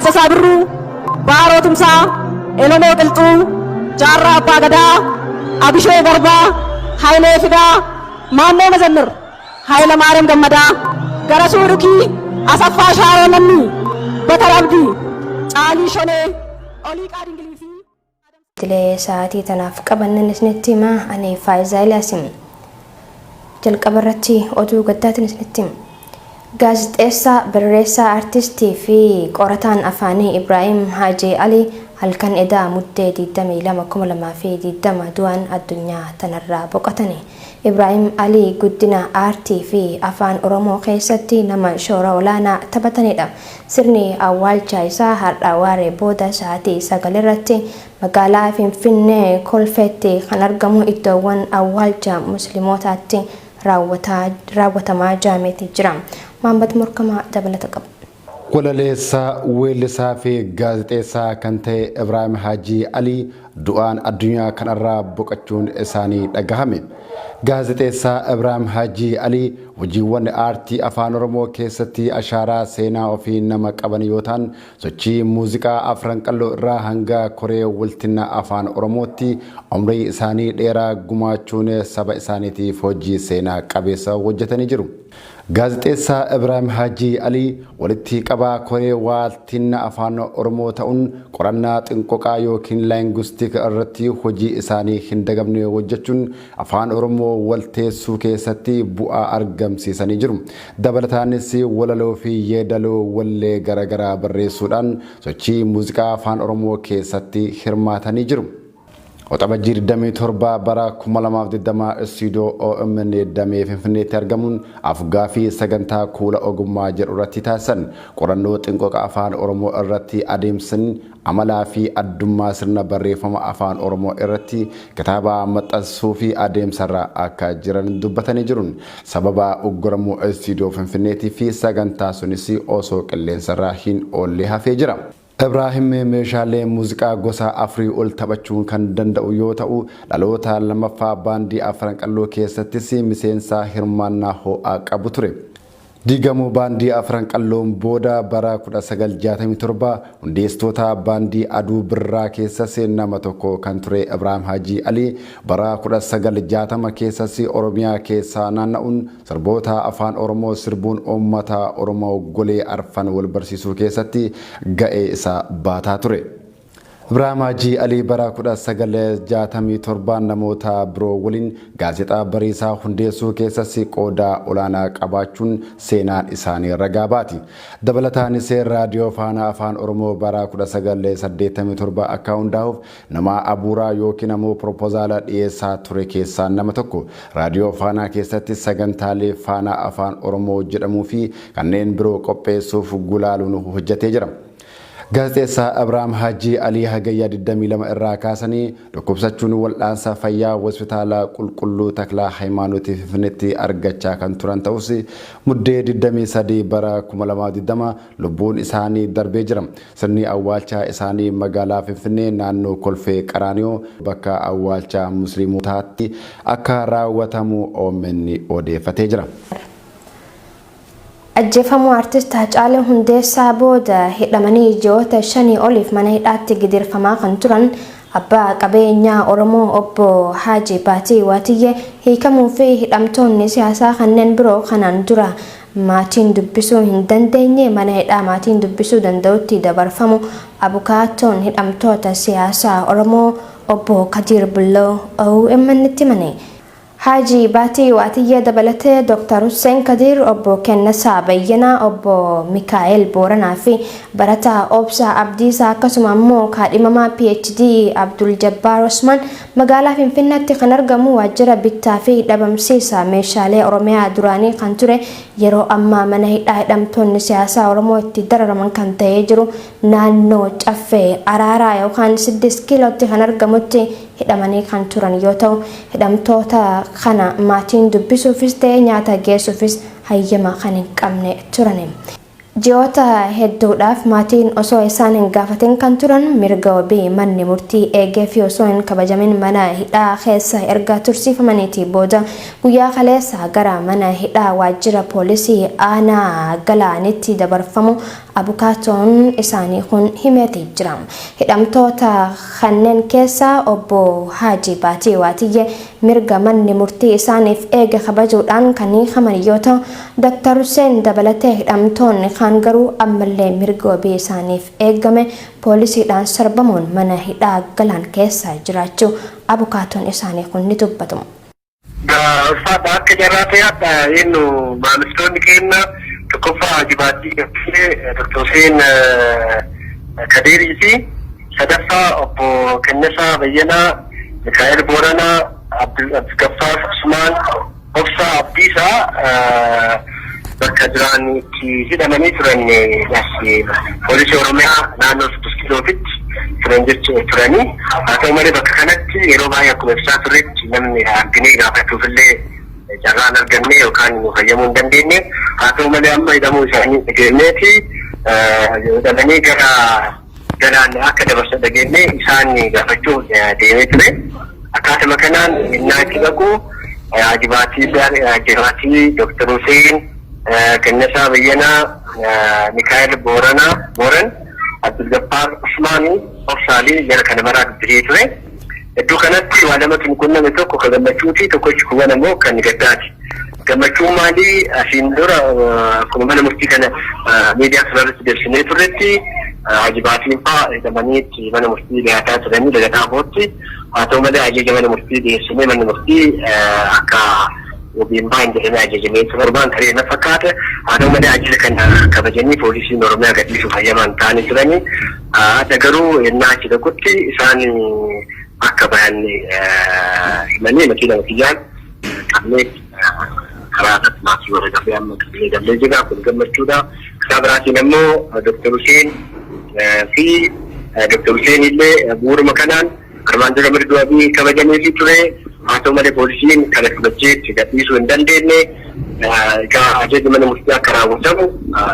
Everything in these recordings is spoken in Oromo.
Taaddasaa Birruu, Baaroo Tumsaa, Elemoo Qilxuu, Jaarraa Abbaa Gadaa, Abishee Garbaa, Hayilee Fidaa, Maammoo Mazammir, Hayilamaariyaam Gammadaa, Garasuu Dhukii, Asaffaa Shaaroo Lammii, Bakar Abdii, Caalii Shonee, Oliiqaa Dingilii fi Idilee sa'aatii tanaaf qabannan isinitti hima, ani Faayizaa Ilaasim. Jalqaba irratti oduu gaddaatiin isinitti hima. Gaazexeessaa, barreessaa, artistii fi qorataan afaanii Ibraahim Haajii Ali halkan edaa Muddee 22, 2020 du'aan addunyaa tanarraa boqotani. Ibraahim Alii guddina aartii fi afaan Oromoo keessatti nama shoora olaanaa taphatanidha. Sirni awwaalcha isaa har'a waaree booda sa'aatii 9 irratti magaalaa Finfinnee Kolfeetti kan argamu iddoowwan awwaalcha Muslimootaatti raawwatamaa jaameeti jira. Mahammad Morkamaa dabalata qaba. Walaleessaa, weellisaa fi gaazexeessaa kan ta'e Ibraahim Haajii Alii du'aan addunyaa kanarraa boqochuun isaanii dhagahame. Gaazexeessaa Ibraahim Haajii Alii hojiiwwan aartii afaan Oromoo keessatti ashaaraa seenaa ofii nama qaban yoo ta'an, sochii muuziqaa Afran Qalloo irraa hanga koree waltinna afaan Oromootti umrii isaanii dheeraa gumaachuun saba isaaniitiif hojii seenaa qabeessa hojjetanii jiru. Gaazexeessaa Ibraahim Haajii Alii walitti qabaa koree waaltinna afaan Oromoo ta'uun qorannaa xinqoqaa yookiin linguistic irratti hojii isaanii hin dagamne hojjechuun afaan Oromoo walteessuu keessatti bu'aa argamsiisanii jiru. Dabalataanis walaloo fi yeedaloo wallee garaagaraa barreessuudhaan sochii muuziqaa afaan Oromoo keessatti hirmaatanii jiru. Waxabajjii 27 bara 2020 istuudiyoo OMN damee Finfinneetti argamuun afgaaffii sagantaa Kuula Ogummaa jedhu irratti taasisan, qorannoo xinqoqa afaan Oromoo irratti adeemsan, amalaa fi addummaa sirna barreeffama afaan Oromoo irratti kitaaba maxxansuu fi adeemsarra akka jiran dubbatanii jiru. Sababa ugguramuu istuudiyoo Finfinneetii fi sagantaa sunis osoo qilleensarra hin oolle hafee jira. Ibraahim meeshaalee muuziqaa gosa afurii ol taphachuun kan danda'u yoo ta'u, dhaloota lammaffaa baandii Afran Qalloo keessattis miseensa hirmaannaa ho'aa qabu ture. Diigamuu baandii Afran Qalloon booda bara 1967 hundeessitoota baandii Aduu Birraa keessas nama tokko kan ture Ibraahim Haajii Alii bara 1960 keessas Oromiyaa keessaa naanna'uun sirboota afaan Oromoo sirbuun uummata Oromoo golee arfan wal barsiisuu keessatti ga'ee isaa baataa ture. Ibraahim Haajii Alii bara 1967 namoota biroo waliin gaazexaa Bariisaa hundeessuu keessas qooda olaanaa qabaachuun seenaan isaanii ragaa baati. Dabalataanis Raadiyoo Faanaa Afaan Oromoo bara 1987 akka hundaa'uuf nama abuuraa yookiin ammoo piroopozaala dhiyeessaa ture keessaa nama tokko. Raadiyoo Faanaa keessatti sagantaalee Faanaa Afaan Oromoo jedhamuu fi kanneen biroo qopheessuuf gulaaluun hojjetee jira. Gaazexeessaa Ibraahim Haajii Alii Hagayyaa 22 irraa kaasanii dhukkubsachuun wal'aansa fayyaa hospitaala Qulqulluu Taklaa Hayimaanotii Finfinneetti argachaa kan turan ta'us, Muddee 23 bara 2020 lubbuun isaanii darbee jira. Sirni awwaalchaa isaanii magaalaa Finfinnee naannoo Kolfee Qaraaniyoo bakka awwaalchaa Musliimotaatti akka raawwatamu OMN odeeffatee jira. Ajjeefamuu Artist Hacaaluu Hundeessaa booda hidhamanii ji'oota shanii oliif mana hidhaatti gidirfamaa kan turan abbaa qabeenyaa Oromoo Obbo Haaji Baatii Waatiyyee hiikamuu fi hidhamtoonni siyaasaa kanneen biroo kanaan dura maatiin dubbisuu hin dandeenye mana hidhaa maatiin dubbisuu danda'utti dabarfamu abukaattoon hidhamtoota siyaasaa Oromoo Obbo Kadiir Bulloo OMN'tti himani. Haaji Baatii Waatiyyee dabalatee Dr. Husseen Kadiir, Obbo Kennasaa Bayyanaa, Obbo Mikaa'el Booranaa fi barataa Obsaa Abdiisaa, akkasuma ammoo kaadhimamaa PhD Abdul Jabbaar Osmaan magaalaa Finfinneetti kan argamu waajjira bittaa fi dhabamsiisa meeshaalee Oromiyaa duraanii kan ture, yeroo ammaa mana hidhaa hidhamtoonni siyaasaa Oromoo itti dararaman kan ta'ee jiru, naannoo Caffee Araaraa yookaan Siddis Kiilootti kan argamutti hidhamanii kan turan yoo ta'u, hidhamtoota kana maatiin dubbisuufis ta'e nyaata geessuufis hayyama kan hin qabne turani. Ji'oota hedduudhaaf maatiin osoo isaan hin gaafatin kan turan mirga wabii manni murtii eegeefii osoo hin kabajamin mana hidhaa keessa erga tursiifamaniitii booda guyyaa kaleessa gara mana hidhaa waajjira poolisii aanaa Galaanitti dabarfamu abukaatoon isaanii kun himeeti jira. Hidhamtoota kanneen keessaa obbo Haaji Baatii Waatiyyee mirga manni murtii isaaniif eege kabajuudhaan kan hiikaman yoo ta'u, Dr. Hussein dabalatee hidhamtoonni kaan garuu ammallee mirgi wabii isaaniif eegame poolisiidhaan sarbamuun mana hidhaa Galaan keessa jiraachuu abukaatoon isaanii kun ni dubbatu. Ulfaadha akka carraa ta'e hadha eenyu maamiltoonni keenya tokkoffaa Haji Baattii Gabbisee, Dr. Hussein Kadeerii fi sadaffaa obbo Kennesaa Bayyanaa, Mikaa'el Booranaa, Abdulgaffaar Usmaan, Obsaa Abdiisaa bakka duraan itti hidhamanii turan as poolisii Oromiyaa naannoo 6 kiilootitti turan jechuu turanii. Haa ta'u malee bakka kanatti yeroo baay'ee akkuma ibsaa turretti namni arginee gaafachuuf illee carraan arganne yookaan nu fayyamuu hin dandeenye. Haa ta'u malee amma hidhamuu isaanii dhageenyeeti hidhamanii gara Galaan akka dabarsan dhageenye isaan gaafachuuf deemee ture. Akkaatuma kanaan innaa itti dhaqu Haji Baatii, Dr. Hussein, Kennesaa Bayyanaa, Mikaa'el Booranaa, Booran, Abdulgaffaar Usmaanii, Obsaalii jara kana maraa dubbisee ture. Iddoo kanatti waa lamatu nu qunname, tokko kan gammachuuti, tokkochi kuwwan ammoo kan gaddaati. Gammachuun maali? Asiin dura akkuma mana murtii kana miidiyaa kanarratti beeksisnee turretti Haji Baatiin fa'aa hidhamanii itti mana murtii dhiyaataa turanii Lagaxaa Bootti. Haa ta'u malee ajaja mana murtii dhiyeessinee manni murtii akka wabiin ba'an jedhamee ajajamee ture. Torbaan taree na fakkaata. Haa ta'u malee ajaja kana kabajanii poolisiin Oromiyaa gadhiisuuf hayyamaan ta'anii turanii. Adda garuu yennaa achi dhaqutti isaan akka bayan himanii makiina kiyyaan qabnee karaa irratti maatii warra gabbee amma qabnee gallee jira. Kun gammachuudha. Karaa biraatiin ammoo Dr. Hussein fi Dr. Hussein illee bu'uuruma kanaan armaan dura mirga wabii kabajameefii ture. Haa ta'u malee poolisiin kana kabajee itti gadhiisuu hin dandeenye. Egaa ajaji mana murtii akka raawwatamu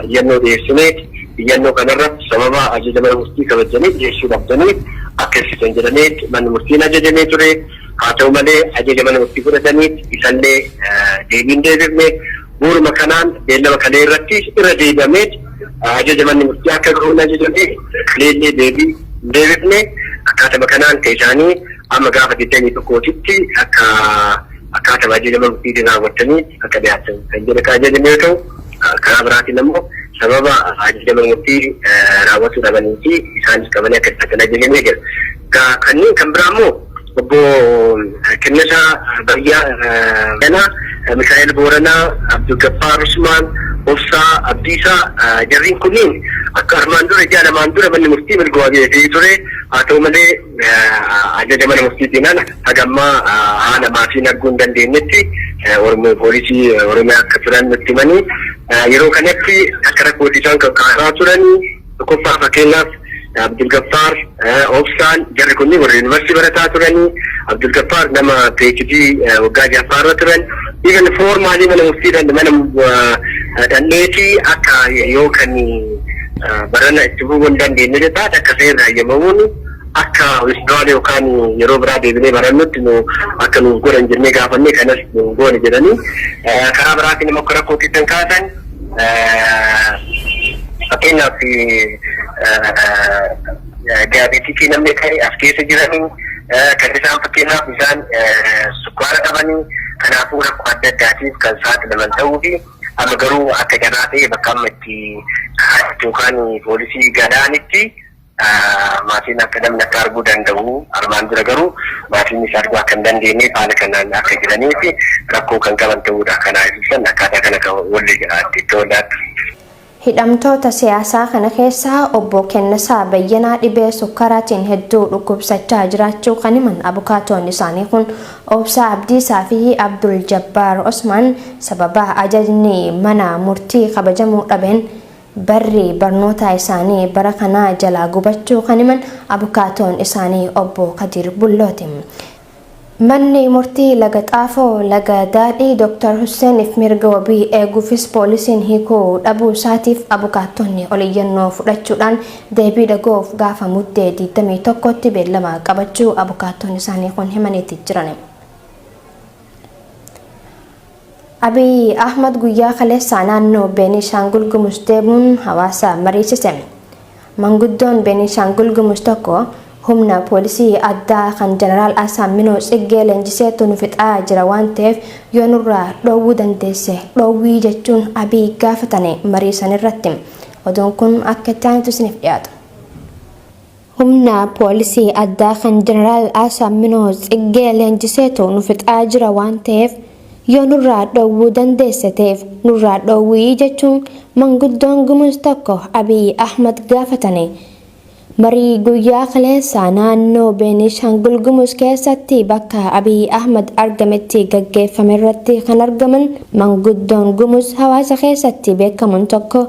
iyyannoo dhiyeessineet iyyannoo kanarratti sababa ajaja mana murtii kabajanii dhiyeessuu dhabdanii akka ibsitan jedhameet manni murtiin ajajamee ture. Haa ta'u malee ajaja mana murtii fudhataniit isallee deebiin deebifne. Bu'uuruma kanaan beellama kalee irratti irra deebi'ameet ajaja manni murtii akka gahuun ajajame kaleellee deebii hin deebifne. Akkaatuma kanaan kan isaanii amma gaafa 21titti akka akkaatuma ajaja mana murtiitiin raawwattanii akka dhiyaatan kan jedhe kan ajajame yoo ta'u, karaa biraatiin ammoo sababa ajaja mana murtii raawwatuu dhabanii fi isaanis qabanii akka dhiyaatan ajajamee jira. Kanneen kan biraa immoo obbo Kennesaa Bayyanaa, Mikaa'el Booranaa, Abdulgaffaar Usmaan, Obsaa Abdiisaa jarriin kunniin akka armaan dura ji'a lamaan dura manni murtii mirga wabii eegee ture. Haa ta'u malee ajaja mana murtiitiin ala haga ammaa haala maatiin arguu hin dandeenyetti Oromoo poolisii Oromiyaa akka turan nutti himanii, yeroo kanatti akka rakkootti isaan kaasaa turanii tokkoffaa fakkeenyaaf Abdulgaffaar, Obsaan, jarri kunniin warra yuunivarsiitii barataa turanii. Abdulgaffaar nama PhD waggaa ja'affaarra turan. Even formally mana murtii mana dhandheetii akka yoo kan barana itti fufuu hin dandeenye taate akka seerri hayyamamuun akka withdrawal yookaan yeroo biraa deebinee barannutti nu akka nuuf godhan jennee gaafannee kanas nu goone jedhanii. Karaa biraatiin immoo akka rakkootti kan kaasan fakkeenyaaf diabetic namni ta'e as keessa jiranii, kan isaan fakkeenyaaf isaan sukkaara qabanii, kanaafuu rakkoo adda addaatiif kan saaxilaman ta'uu fi amma garuu akka carraa ta'e bakka amma itti yookaan poolisii Galaanitti maatiin akka namni akka arguu danda'u, armaan dura garuu maatiin isa arguu akka hin dandeenye haala kanaan akka jiranii fi rakkoo kan qaban ta'uudha. Kanaa ibsan akkaataa kana kan walli itti walaatti. Hidhamtoota siyaasaa kana keessaa obbo Kennesaa Bayyanaa dhibee sukkaaraatiin hedduu dhukkubsachaa jiraachuu kan himan abukaatoon isaanii kun, Obsaa Abdiisaa fi Abdul Jabbaar Osmaan sababa ajajni mana murtii kabajamuu dhabeen barri barnootaa isaanii bara kanaa jalaa gubachuu kan himan abukaatoon isaanii obbo Kadir Bullooti. Manni murtii Laga Xaafoo Laga Daadhii Dr. Husseeniif mirga wabii eeguufis poolisiin hiikuu dhabuu isaatiif abukaattonni oliyyannoo fudhachuudhaan deebii dhaga'uuf gaafa Muddee 21tti beellama qabachuu abukaattonni isaanii kun himaniitti jiran. Abiy Ahmad guyyaa kaleessaa naannoo Beenishaangul Gumuz deemuun hawaasa mariisise. Manguddoon Beenishaangul Gumuz tokko humna poolisii addaa kan Jeneraal Asaaminoo Tsiggee leenjiseetu nu fixaa jira waan ta'eef yoo nurraa dhoowwuu dandeesse dhoowwii jechuun Abiy gaafatane marii san irratti. Oduun kun akka itti aanutti isiniif dhiyaata. Humna poolisii addaa kan Jeneraal Asaaminoo Tsiggee leenjiseetu nu fixaa jira waan ta'eef yoo nurraa dhoowwuu dandeesse ta'eef nurraa dhoowwii jechuun manguddoon Gumuz tokko Abiy Ahmad gaafatane. Marii guyyaa kaleessaa naannoo Beenishaangul Gumuz keessatti bakka Abiy Ahmad argametti gaggeeffame irratti kan argaman manguddoon Gumuz hawaasa keessatti beekaman tokko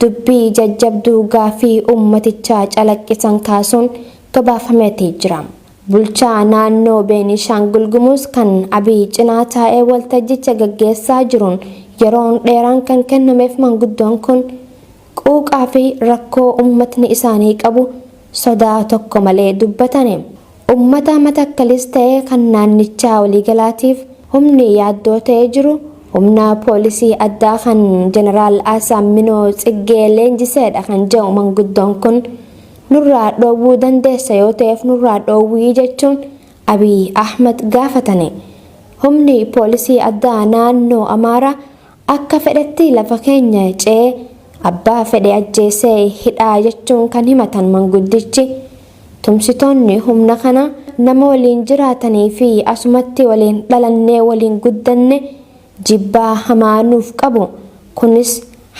dubbii jajjabduu gaafii uummatichaa calaqqisan kaasuun gabaafameeti jira. Bulchaa naannoo Beenishaangul Gumuz kan Abiy cinaa taa'ee waltajjicha gaggeessaa jiruun yeroon dheeraan kan kennameef manguddoon kun quuqaa fi rakkoo uummatni isaanii qabu sodaa tokko malee dubbatane. Uummata Matakkalis ta'ee kan naannichaa waliigalaatiif humni yaaddoo ta'ee jiru humna poolisii addaa kan Jeneraal Asaaminoo Tsiggee leenjiseedha kan jedhu manguddoon kun nurraa dhoowwuu dandeessa yoo ta'eef nurraa dhoowwii jechuun Abiy Ahmad gaafatane. Humni poolisii addaa naannoo Amaaraa akka fedhetti lafa keenya ce'ee abbaa fedhe ajjeesee hidhaa jechuun kan himatan manguddichi tumsitoonni humna kana nama waliin jiraatanii fi asumatti waliin dhalannee waliin guddanne jibbaa hamaa nuuf qabu. Kunis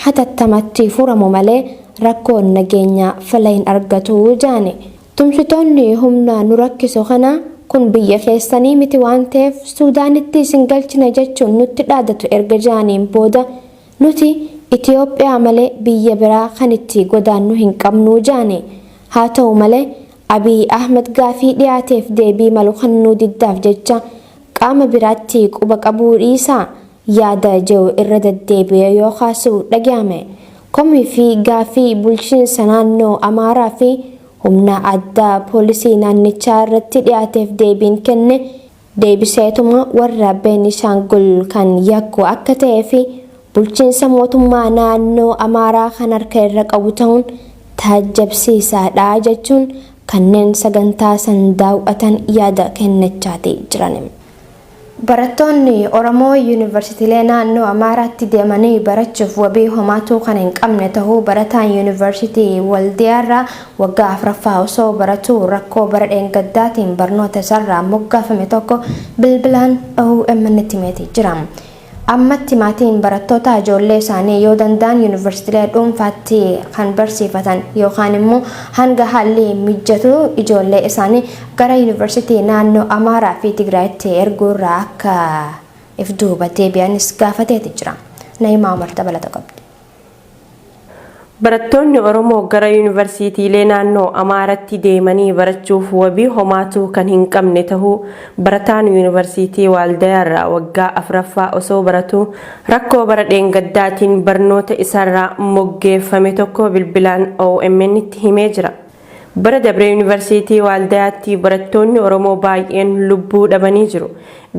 hatattamatti furamu malee rakkoon nageenyaa fala hin argatu jaane. Tumsitoonni humna nu rakkisu kana kun biyya keessanii miti waan ta'eef Suudaanitti isin galchina jechuun nutti dhaadatu erga jaaniin booda nuti Itoophiyaa malee biyya biraa kan itti godaannu hin qabnu jaane. Haa ta'u malee Abiy Ahmad gaafii dhiyaateef deebii malu kennuu diddaaf jecha qaama biraatti quba qabuu dhiisaa yaada jiru irra deddeebi'ee yoo kaasu dhaga'ame. Komii fi gaafii bulchiinsa naannoo Amaaraa fi humna addaa poolisii naannichaa irratti dhiyaateef deebiin kenne deebiseetuma warra Beenishaangul kan yakku akka ta'ee fi bulchiinsa mootummaa naannoo Amaaraa kan harka irra qabu ta'uun taajjabsiisaadha jechuun kanneen sagantaa san daawwatan yaada kennachaati jiran. Barattoonni Oromoo yuunivarsiitiilee naannoo Amaaraatti deemanii barachuuf wabii homaatuu kan hin qabne ta'uu barataan yuunivarsiitii Waldiyaarraa waggaa 4ffaa osoo baratu rakkoo bara dheengaddaatiin barnoota isaarraa moggaafame tokko bilbilaan OMN tti himeeti jira. Ammatti maatiin barattoota ijoollee isaanii yoo danda'an yuunivarsiitiilee dhuunfaatti kan barsiifatan yookaan immoo hanga haalli mijatu ijoollee isaanii gara yuunivarsiitii naannoo Amaaraa fi Tigraayitti erguu irraa akka if duuba deebi'anis gaafateeti jira. Na'imaa Umar dabalata qabdi. Barattoonni Oromoo gara yuunivarsiitiilee naannoo Amaaratti deemanii barachuuf wabii homaatuu kan hin qabne ta'uu barataan yuunivarsiitii Waaldayaarraa waggaa 4ffaa osoo baratu rakkoo bara dheengaddaatiin barnoota isaarraa moggeeffame tokko bilbilaan OMN tti himee jira. Bara dabree yuunivarsiitii Waaldayaatti barattoonni Oromoo baay'een lubbuu dhabanii jiru.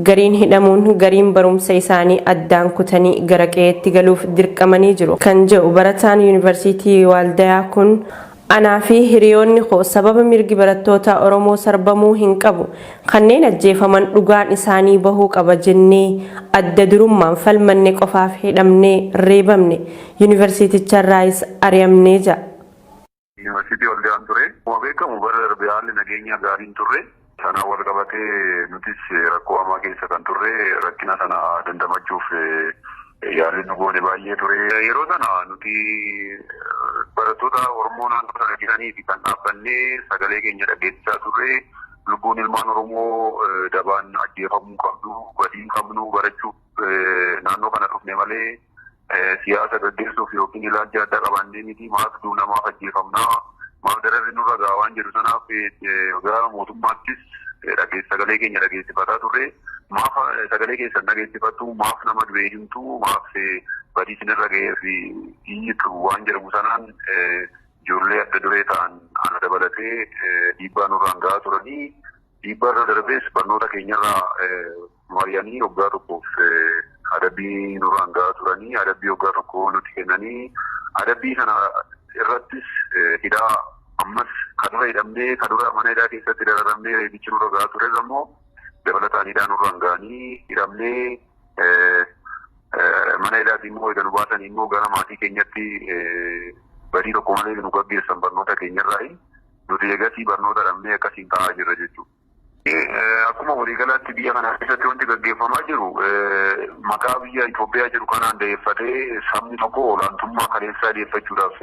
Gariin hidhamuun gariin barumsa isaanii addaan kutanii gara qe'eetti galuuf dirqamanii jiru. Kan jedhu barataan yuunivarsiitii Waaldayaa kun anaa fi hiriyoonni koo sababa mirgi barattoota Oromoo sarbamuu hin qabu kanneen ajjeefaman dhugaan isaanii bahuu qaba jennee adda durummaan falmanne qofaaf hidhamnee reebamne yuunivarsiiticharraayis ari'amnee ja'a. Yuunivarsiitii Waldayaan ture. Akkuma beekamu bara darbe haalli nageenyaa gaariin turre. Sanaan wal qabatee nutis rakkoo hamaa keessa kan turre rakkina sana dandamachuuf yaalii nu goone baay'ee ture. Yeroo sana nuti barattoota Oromoo naannoo sana jiranii fi kan dhaabbannee sagalee keenya dhageessisaa turre. Lubbuun ilmaan Oromoo dabaan ajjeefamuu qabdu, badii qabnu barachuuf naannoo kana dhufne malee siyaasa gaggeessuuf yookiin ilaalcha addaa qabaannee miti maaf namaaf ajjeefamnaa maaf dararri nurra gahaa waan jedhu sanaaf gara mootummaattis Sagalee keenya dhageessifataa turre. Maaf sagalee keessan dhageessifattu, maaf nama du'ee himtu, maaf badii isinirra ga'ee fi iyyitu waan jedhamu sanaan ijoollee adda duree ta'an ana dabalatee dhiibbaa nurraan gahaa turanii, dhiibbaa irra darbees barnoota keenyarraa mari'anii waggaa tokkoof adabbii nurraan gahaa turanii, adabbii waggaa tokko nutti kennanii, adabbii sana irrattis hidhaa ammas ka dura hidhamnee, ka dura mana hidhaa keessatti dararamnee reebichi nurra gahaa tures ammoo dabalataan hidhaa nurraan gahanii hidhamnee, mana hidhaatii immoo eega nu baasanii immoo gara maatii keenyatti badii tokko malee nu gaggeessan barnoota keenyarraayi. Nuti eegasii barnoota dhabnee akkasiin taa'aa jirra jechuudha. Akkuma waliigalaatti biyya kana keessatti wanti gaggeeffamaa jiru maqaa biyya Itoophiyaa jiru kanaan da'eeffatee sabni tokko olaantummaa kaleessaa deeffachuudhaaf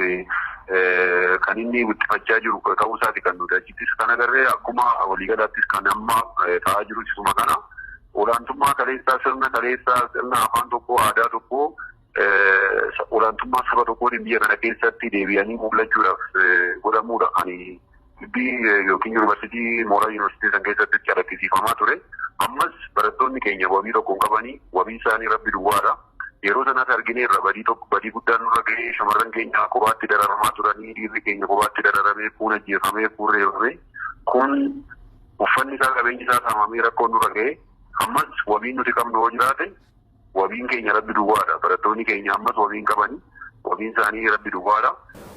kan inni wixxifachaa jiru ta'uu isaati kan nuti achittis kan agarree, akkuma waliigalaattis kan amma ta'aa jiru isuma kana. Olaantummaa kaleessaa, sirna kaleessaa, sirna afaan tokkoo, aadaa tokkoo, olaantummaa saba tokkootiin biyya kana keessatti deebi'anii mul'achuudhaaf godhamuudha kan dubbii yookiin yuunivarsiitii mooraa yuunivarsiitii san keessatti calaqqisiifamaa ture. Ammas barattoonni keenya wabii tokko hin qabanii, wabiin isaanii rabbi duwwaadha. Yeroo sanas argineerra, badii tokko, badii guddaan nurra ga'ee, shamarran keenya kophaatti dararamaa turanii, dhiirri keenya kophaatti dararamee, kuun ajjeefamee, kuun reebamee, kuun uffanni isaa, qabeenyi isaa saamamee rakkoon nurra ga'ee, ammas wabiin nuti qabnu yoo jiraate wabiin keenya rabbi duwwaadha. Barattoonni keenya ammas wabiin qabanii, wabiin isaanii rabbi duwwaadha.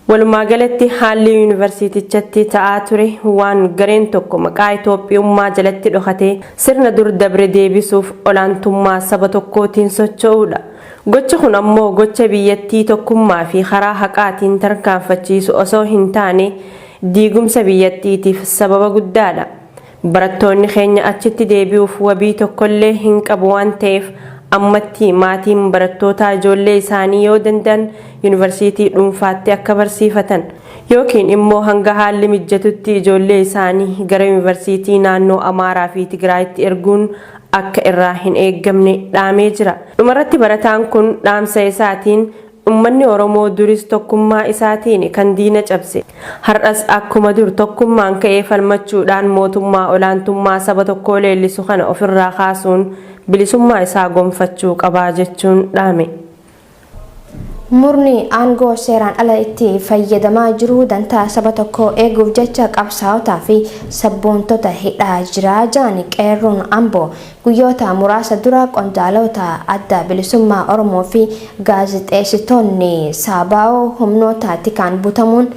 Walumaa galatti haalli yuunivarsiitichatti ta'aa ture waan gareen tokko maqaa Itoophiyummaa jalatti dhokatee sirna dur dabre deebisuuf olaantummaa saba tokkootiin socho'uudha. Gochi kun ammoo gocha biyyattii tokkummaa fi karaa haqaatiin tarkaanfachiisu osoo hin taane diigumsa biyyattiitiif sababa guddaadha. Barattoonni keenya achitti deebi'uuf wabii tokkollee hin qabu waan ta'eef, ammatti maatiin barattootaa ijoollee isaanii yoo danda'an yuunivarsiitii dhuunfaatti akka barsiifatan yookiin immoo hanga haalli mijjatutti ijoollee isaanii gara yuunivarsiitii naannoo Amaaraa fi Tigraayitti erguun akka irraa hin eeggamne dhaamee jira. Dhumarratti barataan kun dhaamsa isaatiin, uummanni Oromoo duris tokkummaa isaatiin kan diina cabse, har'as akkuma dur tokkummaan ka'ee falmachuudhaan mootummaa olaantummaa saba tokkoo leellisu kana ofirraa kaasuun bilisummaa isaa gonfachuu qabaa jechuun dhaame. Murni aangoo seeraan ala itti fayyadamaa jiru dantaa saba tokkoo eeguuf jecha qabsaa'otaa fi sabboontota hidhaa jiraa jedhan qeerroon Amboo. Guyyoota muraasa dura qondaalota Adda Bilisummaa Oromoo fi gaazexeessitoonni Saabaa'oo humnoota tikaan butamuun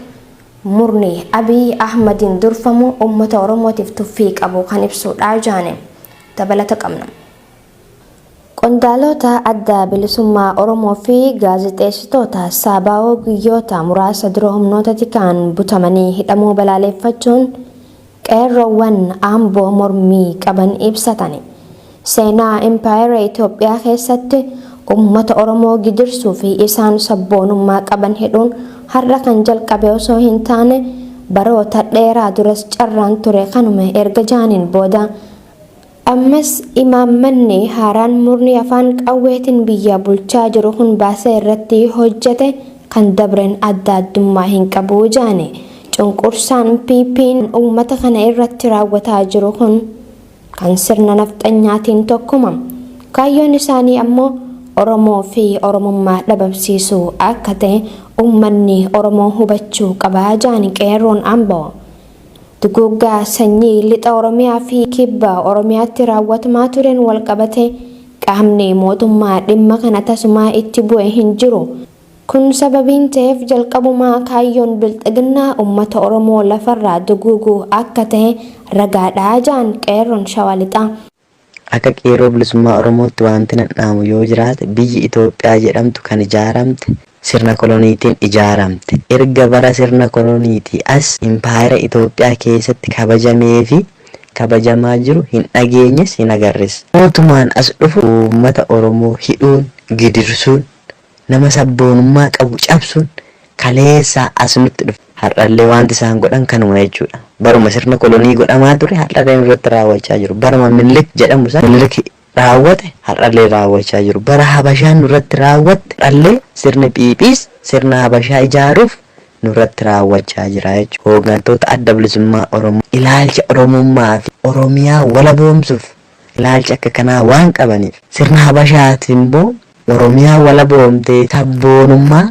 murni Abiy Ahmadiin durfamu uummata Oromootiif tuffii qabu kan ibsudha jedhan. Dabalata qabna. Qondaalota Adda Bilisummaa Oromoo fi gaazexeessitoota Saabaa'oo guyyoota muraasa dura humnoota tikaan butamanii hidhamuu balaaleffachuun qeerroowwan Amboo mormii qaban ibsatani. Seenaa Impaayera Itoophiyaa keessatti uummata Oromoo gidirsuu fi isaan sabboonummaa qaban hidhuun har'a kan jalqabe osoo hin taane baroota dheeraa duras carraan ture kanuma erga jaaniin booda, ammas imaammanni haaraan murni afaan qawweetiin biyya bulchaa jiru kun baasee irratti hojjete kan dabreen adda addummaa hin qabu jaane. Cunqursaan PP'n uummata kana irratti raawwataa jiru kun kan sirna nafxanyaatiin tokkuma. Kaayyoon isaanii ammoo Oromoo fi Oromummaa dhabamsiisuu akka ta'e uummanni Oromoo hubachuu qabaa jaani qeerroon Amboo. Duguuggaa sanyii lixa Oromiyaa fi kibba Oromiyaatti raawwatamaa tureen walqabate qaamni mootummaa dhimma kana tasumaa itti bu'e hin jiru. Kun sababiin ta'eef jalqabumaa kaayyoon bilxiginnaa uummata Oromoo lafarraa duguuguu akka ta'e ragaadhaa jaan qeerroon Shawaa Lixaa. Akka Qeerroo Bilisummaa Oromootti wanti nadhaamu yoo jiraate, biyyi Itoophiyaa jedhamtu kan ijaaramte sirna koloniitiin ijaaramte. Erga bara sirna koloniitii as impaayera Itoophiyaa keessatti kabajamee fi kabajamaa jiru hin dhageenyes, hin agarres. Mootummaan as dhufu uummata Oromoo hidhuun, gidirsuun, nama sabboonummaa qabu cabsuun kaleessaa as nutti dhufe. Har'allee wanti isaan godhan kanuma jechuudha. Baruma sirna kolonii godhamaa ture har'allee nurratti raawwachaa jiru. Baruma Minilik jedhamu sana Minilik raawwate har'allee raawwachaa jiru. Bara Habashaan nurratti raawwatte har'allee sirni Phiiphiis sirna Habashaa ijaaruuf nurratti raawwachaa jira jechuudha. Hooggantoota Adda Bilisummaa Oromoo ilaalcha Oromummaa fi Oromiyaa walaboomsuuf ilaalcha akka kanaa waan qabaniif sirna Habashaatiin immoo Oromiyaa walaboomtee sabboonummaa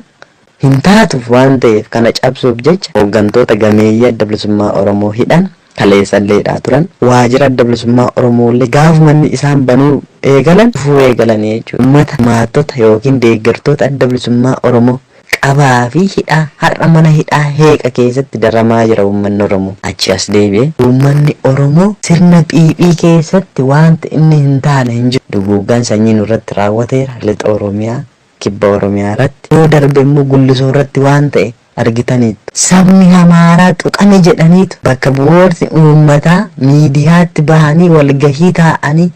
hin taatuuf waan ta'eef kana cabsuuf jecha hooggantoota gameeyyii Adda Bilisummaa Oromoo hidhan kaleessallee hidhaa turan. Waajjira Adda Bilisummaa Oromoollee gaafuma inni isaan banuu eegalan dhufuu eegalanii jechuudha. Uummata maattota yookiin deeggartoota Adda Bilisummaa Oromoo qabaa fi hidhaa har'a mana hidhaa Heeqa keessatti daramaa jira uummanni Oromoo. Achi as deebi'ee uummanni Oromoo sirna PP keessatti wanti inni hin taane hin jiru. Duguuggaan sanyii nurratti raawwateera lixa Oromiyaa, kibba Oromiyaa irratti. Yoo darbe immoo Gullisoo irratti waan ta'e argitaniittu. Sabni Amaaraa tuqame jedhaniitu bakka bu'ootni uummataa miidiyaatti bahanii walgahii taa'anii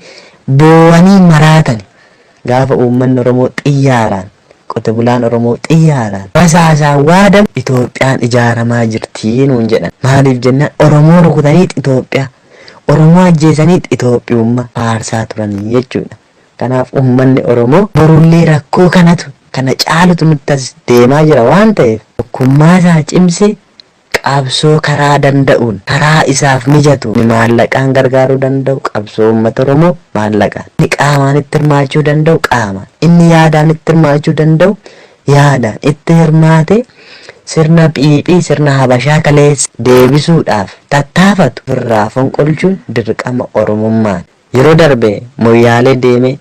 boo'anii maraatani. Gaafa uummanni Oromoo xiyyaaraan, qote bulaan Oromoo xiyyaaraan rasaasaan waadamu Itoophiyaan ijaaramaa jirti nuun jedhan. Maaliif jennaan Oromoo rukutaniit Itoophiyaa, Oromoo ajjeesaniit Itoophiyummaa faarsaa turanii jechuudha. Kanaaf uummanni Oromoo borullee rakkoo kanatu kana caalutu nutti as deemaa jira waan ta'eef tokkummaa isaa cimsee qabsoo karaa danda'uun karaa isaaf mijatu inni maallaqaan gargaaruu danda'u qabsoo uummata Oromoo maallaqaan, inni qaamaan itti hirmaachuu danda'u qaamaan, inni yaadaan itti hirmaachuu danda'u yaadaan itti hirmaatee sirna PP sirna Habashaa kaleessa deebisuudhaaf tattaafatu ofirraa fonqolchuun dirqama Oromummaati. Yeroo darbe Moyyaalee deemee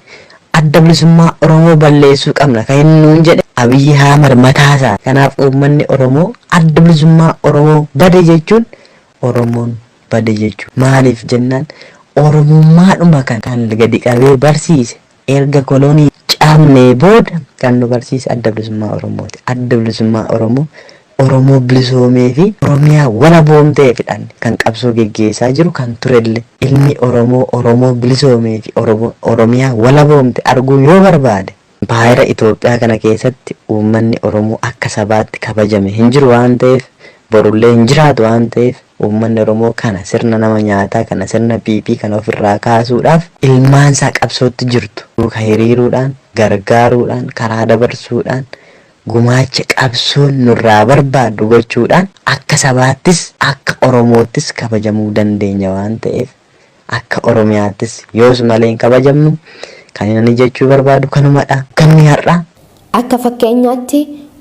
Adda Bilisummaa Oromoo balleessuu qabna kan inni nuun jedhe Abiyyi Ahmad mataa isaati. Kanaaf uummanni Oromoo Adda Bilisummaa Oromoo bade jechuun Oromoon bade jechuudha. Maaliif jennaan Oromummaadhuma kan kan gadi qabee barsiise erga kolonii cabnee booda kan nu barsiise Adda Bilisummaa Oromooti. Adda Bilisummaa Oromoo Oromoo bilisoomee fi Oromiyaa walaboomteefidhaan kan qabsoo geggeessaa jiru kan turelle. Ilmi Oromoo Oromoo bilisoomee fi Oromiyaa walaboomte arguu yoo barbaade impaayera Itoophiyaa kana keessatti uummanni Oromoo akka sabaatti kabajame hin jiru waan ta'eef borullee hin jiraatu waan ta'eef uummanni Oromoo kana sirna nama nyaataa kana sirna PP kana ofirraa kaasuudhaaf ilmaansaa qabsootti jirtu duuka hiriiruudhaan gargaaruudhaan karaa dabarsuudhaan gumaacha qabsoon nurraa barbaaddu gochuudhaan akka sabaattis akka Oromoottis kabajamuu dandeenya waan ta'eef akka Oromiyaattis yoos malee hin kabajamnu. Kan ani jechuu barbaadu kanumadha. Kanni har'aa. Akka fakkeenyaatti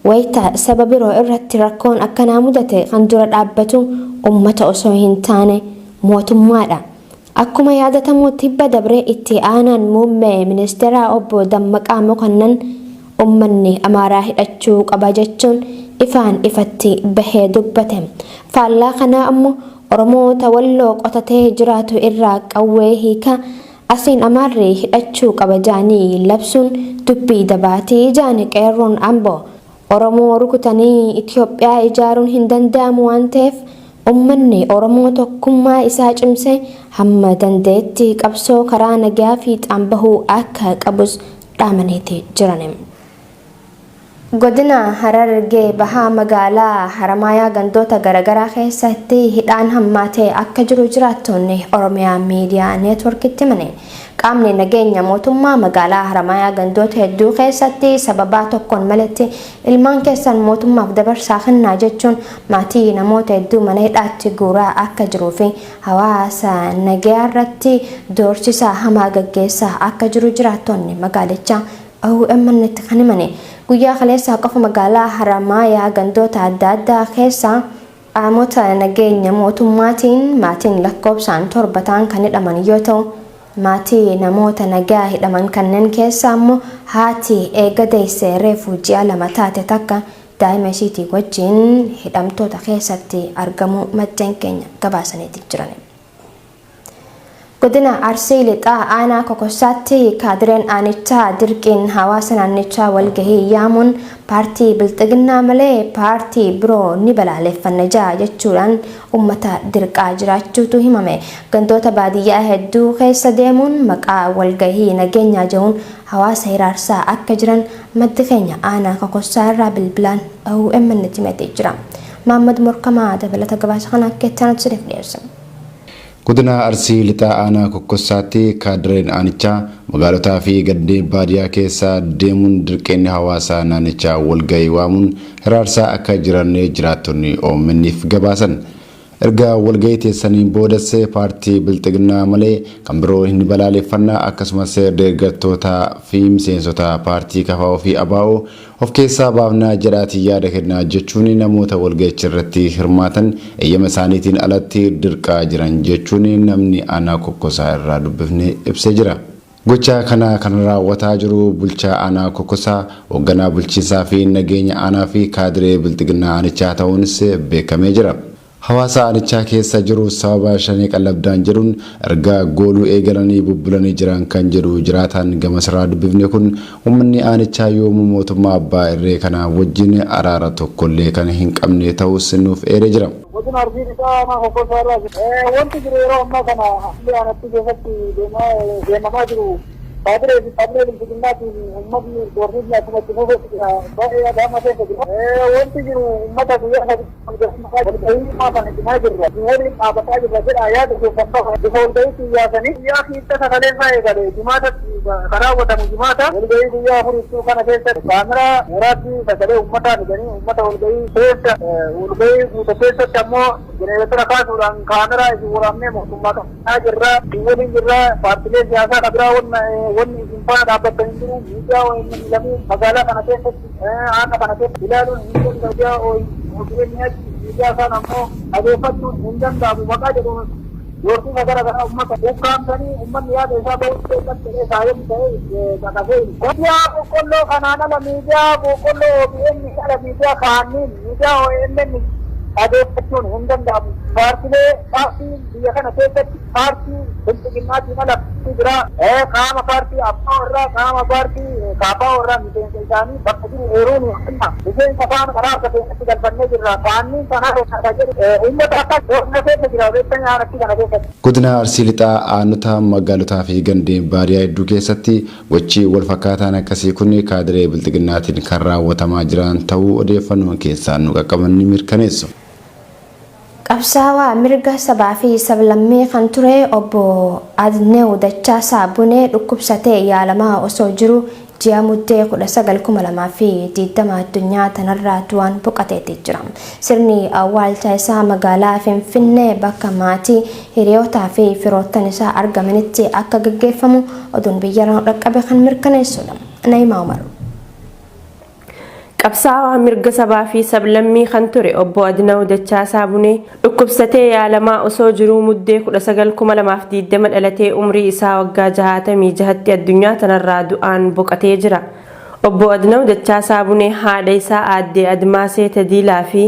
wayita saba biroo irratti rakkoon akkanaa mudate kan dura dhaabbatu ummata osoo hin taane mootummaadha. Akkuma yaadatamu tibba dabree itti aanaan muummee ministeeraa obbo Dammaqaa Mokonnan ummanni Amaaraa hidhachuu qaba jechuun ifaan ifatti bahee dubbate. Faallaa kanaa ammoo Oromoota Walloo qotatee jiraatu irraa qawwee hiikaa asiin Amaarri hidhachuu qaba jaanii labsuun dubbii dabaatii jaani qeerroon Amboo. Oromoo rukutanii Itoophiyaa ijaaruun hin danda'amu waan ta'eef ummanni Oromoo tokkummaa isaa cimsee hamma danda'etti qabsoo karaa nagaa fiixaan bahuu akka qabus dhaamaniiti jiran. Godina Harargee Bahaa magaalaa Haramaayaa gandoota garaagaraa keessatti hidhaan hammaatee akka jiru jiraattonni Oromiyaa Miidiyaa Neetworkitti himani. Qaamni nageenya mootummaa magaalaa Haramaayaa gandoota hedduu keessatti sababaa tokkoon maletti ilmaan keessan mootummaaf dabarsaa kennaa jechuun maatii namoota hedduu mana hidhaatti guuraa akka jiruu fi hawaasa nagayaa irratti doorsisa hamaa gaggeessaa akka jiru jiraattonni magaalichaa OMN tti kan himani. Guyyaa kaleessaa qofa magaalaa Haramaayaa gandoota adda addaa keessaa qaamota nageenya mootummaatiin maatiin lakkoofsaan 7 ta'an kan hidhaman yoo ta'u, maatii namoota nagaa hidhaman kanneen keessaa immoo haati eega deessee reefu ji'a 2 taate takka daa'ima isiitii wajjin hidhamtoota keessatti argamuu maddeen keenya gabaasaniiti jiran. Godina Arsii Lixaa Aanaa Kokossaatti kaadireen aanichaa dirqiin hawaasa naannichaa walgahii yaamuun paartii Bilxiginnaa malee paartii biroo ni balaaleffanna ja'a jechuudhaan uummata dirqaa jiraachuutu himame. Gandoota baadiyyaa hedduu keessa deemuun maqaa walgahii nageenyaa jehuun hawaasa hiraarsaa akka jiran maddi keenya Aanaa Kokossaa irraa bilbilaan OMN tti himatee jira. Mahaammad Morkamaa dabalata gabaasa kana akka itti aanutti isiniif dhiyeessa. Godina Arsii Lixaa Aanaa Kokkossaatti kaadireen aanichaa magaalotaa fi gandeen baadiyyaa keessa deemuun dirqeenni hawaasaa naannichaa walgahii waamuun hiraarsaa akka jiran jiraattonni OMN'f gabaasan. Erga walgahii teessaniin boodas paartii Bilxiginnaa malee kan biroo hin balaaleffannaa, akkasumas deeggartoota fi miseensota paartii KFO fi ABO of keessaa baafnaa jedhaatii yaada kennaa jechuun namoota walgahicha irratti hirmaatan eeyyama isaaniitiin alatti dirqaa jiran jechuun namni aanaa Kokkosaa irraa dubbifne ibsee jira. Gocha kana kan raawwataa jiru bulchaa aanaa Kokkosaa, hoogganaa bulchiinsaa fi nageenya aanaa fi kaadiree Bilxiginnaa aanichaa ta'uunis beekamee jira. Hawaasa aanichaa keessa jiru sababa shanee qallabdaan jedhuun erga gooluu eegalanii bubbulanii jiran kan jedhu jiraataan gama sirraa dubbifne kun, uummanni aanichaa yoomuu mootummaa abbaa irree kana wajjin araara tokkollee kan hin qabne ta'us nuuf eeree jira. Godina Arsii Lixaa aanaa Kokkosaa irraa wanti jiru, yeroo ammaa kana haalli aanatti keessatti deemamaa jiru, kaadiree fi kaadiree Bilxiginnaatiin uummatni doorsiisni akkuma itti fufetti jira. Baay'ee adaama keessa jira. Wanti jiru, uummata guyyaa 3 walgahii kana cimaa jirra. Waliin dhaabataa jirra jedha yaada keessan baha. Bifa walgahiitti yaasanii guyyaa kiitta sagaleessaa eegale, jimaatatti kan raawwatamu, jimaata walgahii guyyaa afurittuu kana keessatti kaameraa waraabbii sagalee uummataa fidanii uummata walgahii keessa, walgahii guute keessatti ammoo jenereetara kaasuudhaan kaameraa isin waraabnee mootummaa qabnaa jirra, isin waliin jirra, paartilee siyaasaa kan biraa wanni isin faana dhaabbattan hin jiru, miidiyaa OMN lamuu magaalaa kana keessatti, aanaa kana keessatti ilaaluun hin danda'u, miidiyaa OMN miidiyaa isaan ammoo dhageeffachuun hin danda'amu maqaa jedhuun doorsisa gara garaa uummata ukkaamsanii uummanni yaada isaa bahuu keessatti jedhee saayonni ta'ee caqasee. Miidiyaa boqqolloo kanaan ala, miidiyaa boqqolloo OBN ala, miidiyaa kaanniin, miidiyaa OMN dhageeffachuun hin danda'amu. Paartilee, paartiin biyya kana keessatti paartii Bilxiginnaatiin ala biraa, qaama paartii ABO irraa, qaama paartii KFO irraa miseensa isaanii bakka jiru eeruun kenna. Miseensa faana karaa harka keenyatti galfannee jirra. Kaanniin sanaa kan jedhu uummata akka doorna keessa jira beektanii aanatti kana keessatti. Godina Arsii Lixaa aanota, magaalotaa fi gandeen baadiyyaa hedduu keessatti gochi wal fakkaataan akkasii kun kaadiree Bilxiginnaatiin kan raawwatamaa jiran ta'uu odeeffannoon keessaa nu qaqqaban ni mirkaneessu. Qabsaawaa mirga sabaa fi sablammii kan ture obbo Adneew Dachaasaa Bunee dhukkubsatee yaalamaa osoo jiru ji'a Muddee 19,2020 addunyaa tanarraa du'aan boqoteetii jira. Sirni awwaalcha isaa magaalaa Finfinnee bakka maatii, hiriyootaa fi firoottan isaa argamanitti akka gaggeeffamu oduun biyyarraa dhaqqabe kan mirkaneessudha. Na'imaa Umar. Qabsaawaa mirga sabaa fi sablammii kan ture obbo Adinaw Dachaasaa Bunee dhukkubsatee yaalamaa osoo jiruu Muddee 19,2020 dhalatee umrii isaa waggaa 66tti addunyaa tanarraa du'aan boqotee jira. Obbo Adinaw Dachaasaa Bunee haadha isaa aadde Admaasee Tadiilaa fi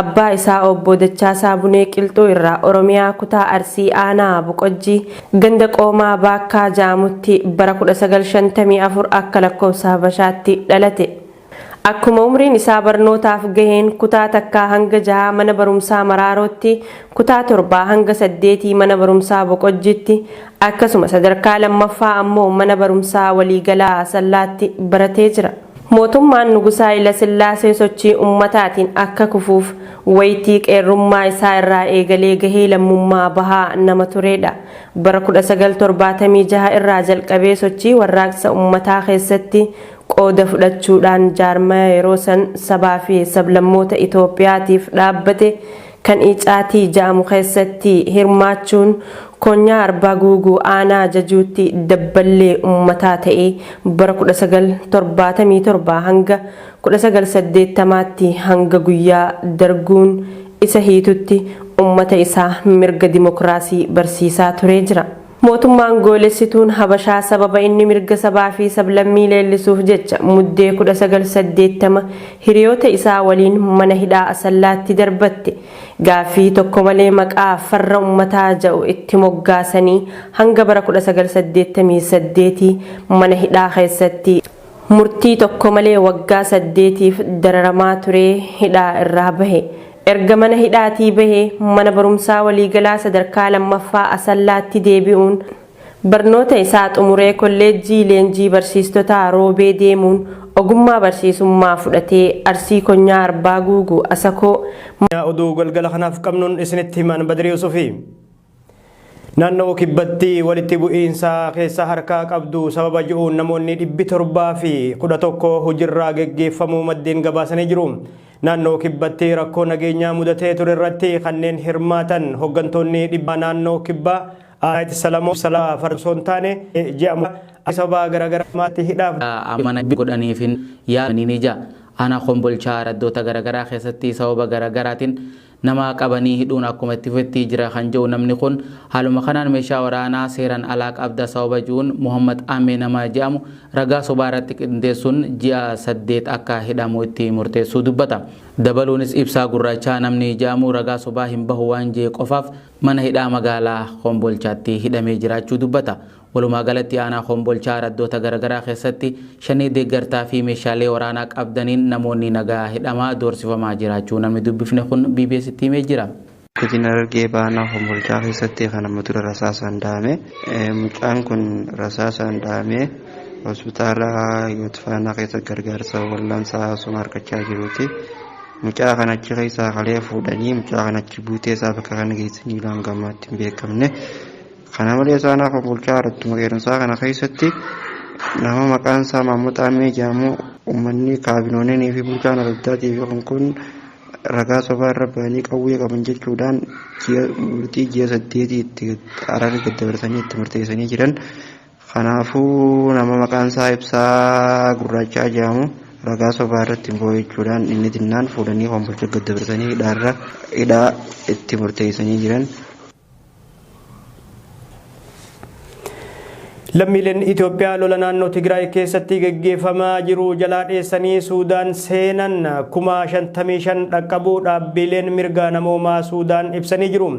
abbaa isaa obbo Dachaasaa Bunee Qilxuu irraa Oromiyaa kutaa Arsii aanaa Boqojjii ganda Qoomaa Baakkaa ja'amutti bara 1954 akka lakkoofsa Habashaatti dhalate. Akkuma umriin isaa barnootaaf gaheen kutaa 1 hanga 6 mana barumsaa Maraarootti, kutaa 7 hanga 8 mana barumsaa Boqojjiitti, akkasuma sadarkaa lammaffaa ammoo mana barumsaa waliigalaa Asallaatti baratee jira. Mootummaan Nugusaa Hayilasillaasee sochii ummataatiin akka kufuuf wayitii qeerrummaa isaa irraa eegalee gahee lammummaa bahaa nama turedha. Bara 1976 irraa jalqabee sochii warraaqsa ummataa keessatti qooda fudhachuudhaan jaarmaya yeroo san sabaa fi sablammoota Itoophiyaatiif dhaabbate kan Icaatii ja'amu keessatti hirmaachuun konyaa Arbaa Guuguu aanaa Jajuutti dabballee ummataa ta'ee bara 1977 hanga 1980tti, hanga guyyaa darguun isa hiitutti ummata isaa mirga dimokiraasii barsiisaa turee jira. Mootummaan goolessituun Habashaa sababa inni mirga sabaa fi sablammii leellisuuf jecha Muddee 1980 hiriyoota isaa waliin mana hidhaa Asallaatti darbatte. Gaaffii tokko malee maqaa farra ummataa ja'u itti moggaasanii hanga bara 1988 mana hidhaa keessatti murtii tokko malee waggaa 8f dararamaa turee hidhaa irraa bahe. Erga mana hidhaatii bahee mana barumsaa waliigalaa sadarkaa lammaffaa Asallaatti deebi'uun barnoota isaa xumuree kolleejjii leenjii barsiistotaa Roobee deemuun ogummaa barsiisummaa fudhatee Arsii konyaa Arbaa Guuguu Asakoo Oduu galgala kanaaf qabnuun isinitti himan Badrii Yusufi. Naannoo kibbatti walitti bu'iinsa keessa harkaa qabdu sababa ji'uun namoonni 711 hojiirraa geggeeffamuu maddeen gabaasanii jiru. Naannoo kibbatti rakkoo nageenyaa mudatee ture irratti kanneen hirmaatan hooggantoonni dhibbaa naannoo kibbaa Aayit Salamoo Salaa Farsoon taane ji'a sababa garaagaraatti hidhaaf. Amana godhaniifin yaadanii ni ja'a. Ana Kombolchaa araddoota garaagaraa keessatti sababa garaagaraatiin nama qabanii hidhuun akkuma itti fufetti jira kan jedhu namni kun, haaluma kanaan meeshaa waraanaa seeraan alaa qabda sababa jiruun Muhammad Amee nama jedhamu ragaa sobaa irratti qindeessuun ji'a 8 akka hidhamu itti murteessuu dubbata. Dabaluunis ibsaa gurraachaa namni jedhamu ragaa sobaa hin bahu waan jee qofaaf mana hidhaa magaalaa Kombolchaatti hidhamee jiraachuu dubbata. Walumaa galatti aanaa Kombolchaa araddoota garaagaraa keessatti shanii deeggartaa fi meeshaalee waraanaa qabdaniin namoonni nagaa hidhamaa doorsifamaa jiraachuu namni dubbifne kun BBStti himee jira. Godina Harargee Baanaa Kombolchaa keessatti kan amma dura rasaasaan dhahame. Mucaan kun rasaasaan dhahamee hospitaala Hiwoot Faanaa keessa gargaarsa wal'aansaa osuma argachaa jiruuti. Mucaa kana achi keessaa kalee fuudhanii mucaa kana achi buutee isaa bakka kana geessanii hanga ammaatti hin beekamne. Kana malees aanaa Kombolchaa aradduma qeerransaa kana keessatti nama maqaan isaa Mahmud Amee jedhamu uummanni kaabinoonii fi bulchaan araddaatii fi kun ragaa sobaa irra bahanii qawwee qaban jechuudhaan murtii ji'a 8 itti araara gaddabarsanii itti murteessanii jiran. Kanaafuu nama maqaan isaa Ibsaa Gurraachaa jedhamu ragaa sobaa irratti hin ba'u jechuudhaan inni dinnaan fuudhanii Kombolcha gaddabarsanii hidhaarra hidhaa itti murteessanii jiran. Lammiileen Itoophiyaa lola naannoo Tigraay keessatti geggeeffamaa jiru jalaa dheessanii Suudaan seenan 55,000 dhaqqabuu dhaabbileen mirga namoomaa Suudaan ibsanii jiru.